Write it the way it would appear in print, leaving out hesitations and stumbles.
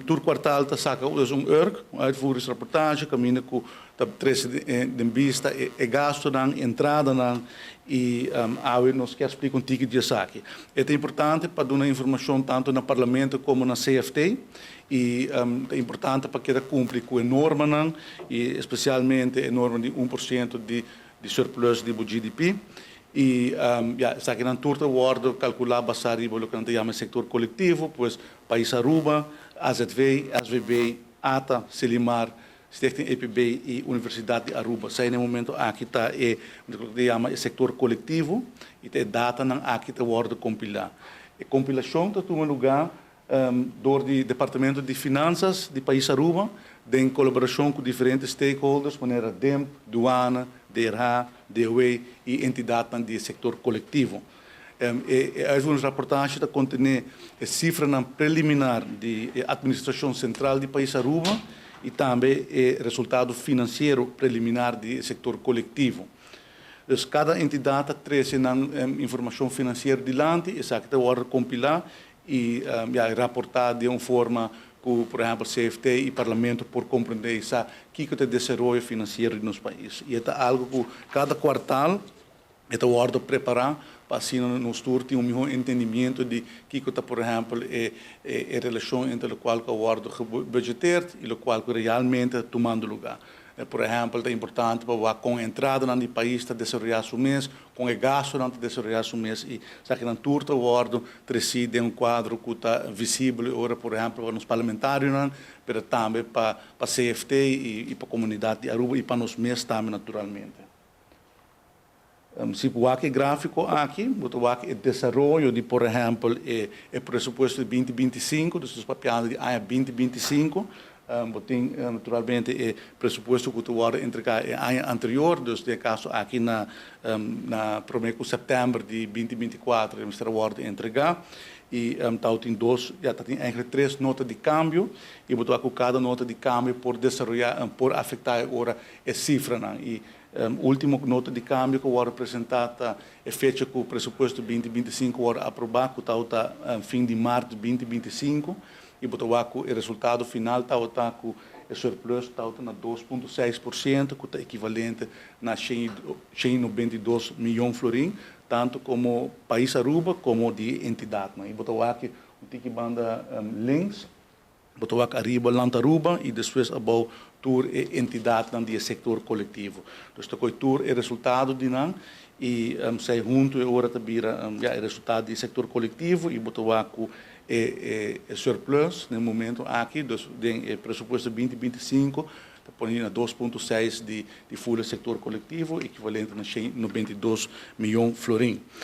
Tur kwartaal ta saka dus un URG, un uitvoeringsrapportage, kaminda ku ta trese den bista e gastunan, entradanan i awe nos kier splika un tiki di esaki. E ta importante pa duna informashon tantu na Parlamento komo na CFT i ta importante pa keda kumpli ku e normanan i espesialmente e norma di 1% di surplus di bo GDP. I ya, esakinan tur ta wòrdu kalkulá basá riba loke nan ta yama e sektor kolektivo, pues Pais Aruba, AZV, SVB, ATA, Selimar, Stichting EPB i Universidat di Aruba. Esei na e momento aki ta e loke ta yama e sektor kolektivo i ta e datanan aki ta wòrdu kompilá. E kompilashon ta tuma lugá dor di Departamento di Finansas di Pais Aruba den kolaborashon ku diferente stakeholders manera DIMP, Duana, DRH, DOW i entidatnan di e sektor kolektivo. E uitvoeringsrapportage ta kontené e sifranan preliminar di e Administrashon Sentral di Pais Aruba i tambe e resultado finansiero preliminar di e sektor kolektivo. Dus kada entidat ta trese nan informashon finansiero dilanti, esaki ta wòrdu kompilá i ya raportá den un forma ku por ehèmpel CFT i Parlamento por komprendé i sa kiko ta e desaroyo finansiero di nos pais. I e ta algu ku kada kuartal e ta wòrdu prepará pa asina nos tur tin un mihó entendimiento di kiko ta por ehèmpel e relashon entre lokual ku a wòrdu gebudgeteerd i lokual ku realmente ta tumando lugá. Por ehèmpel, ta importante pa wak kon entradanan di pais ta desaroyá su mes, kon e gastunan ta desaroyá su mes i esakinan tur ta wòrdu tresí den un kuadro ku ta visibel e ora por ehèmpel pa nos parlamentarionan, pero tambe pa CFT i pa komunidat di Aruba i pa nos mes tambe naturalmente. Si bo wak e gráfiko aki, bo ta wak e desaroyo di por ehèmpel e presupuesto di 2025, dus nos papiando di aña 2025. Bo tin naturalmente e presupuesto ku ta wòrdu entregá e aña anterior, dus den e kaso aki na promé ku sèptèmber di 2024 e mester a wòrdu entregá. I tau tin dos, ya ta tin eigentlik tres nota di kambio i bo ta wak ku kada nota di kambio por desaroyá, por afektá e ora e sifranan. I Ultimo nota di kambio ku wòrdu presentá ta e fecha ku presupuesto 2025 wòrdu aprobá, ku tabata fin di mart 2025, i bo ta wak ku e resultado final tabata ku e surplus tabata na 2.6%, ku ta ekivalente na 192 mion florin, tantu komo pais Aruba komo di entidatnan. I bo ta wak un tiki banda links, bo ta wak ariba Land Aruba i despues abou tur e entidatnan di e sektor kolektivo. Dus ta koi tur e resultado di nan i sei huntu e ora ta bira ya, e resultado di sektor kolektivo i bo ta wak ku e surplus na e momento aki, dus den e presupuesto 2025 ta pone na 2.6 di full sektor kolektivo, ekivalente na 192 mion florin.